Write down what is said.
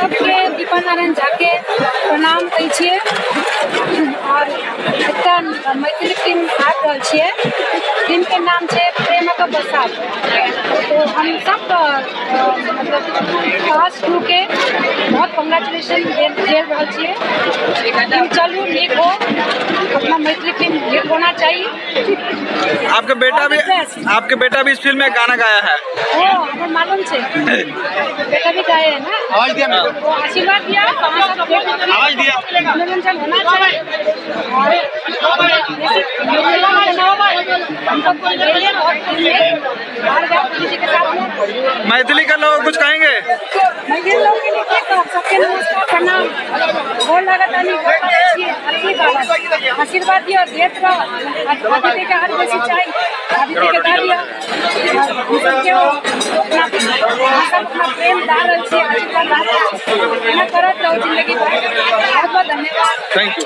सबके दीपा नारायण झा के प्रणाम कहै छियै। और एकटा मैथिली फिल्म आबि रहल छियै, फिल्म के नाम छै प्रेमक बरसात। तो हम सब मतलब कास्ट क्रू के बहुत कंग्रेचुलेशन दे रहल छियै। फिल्म चलू, नीक हो, अपना मैथिली फिल्म हिट होना चाहिए। आपके बेटा भी, आपके बेटा भी इस फिल्म में गाना गाया है। ओ हमें मालूम छे, बेटा भी गाए है ना। आवाज दिया, वो आशीर्वाद दिया, आवाज दिया, मनोरंजन होना चाहिए। और के साथ में मैथिली का लोग कुछ कहेंगे? मैथिली लोग के लिए सबके नमस्कार, प्रणाम, गोर लागतानी, आशीर्वाद दिया, देत रह, आदित्य के हर बेसी चाहिए, आदित्य के दा दिया। हम सबके अपना प्रेम दा रहल छी, आशीर्वाद दा रहल छी, एना करत रहू जिंदगी भर। बहुत बहुत धन्यवाद। Thank you.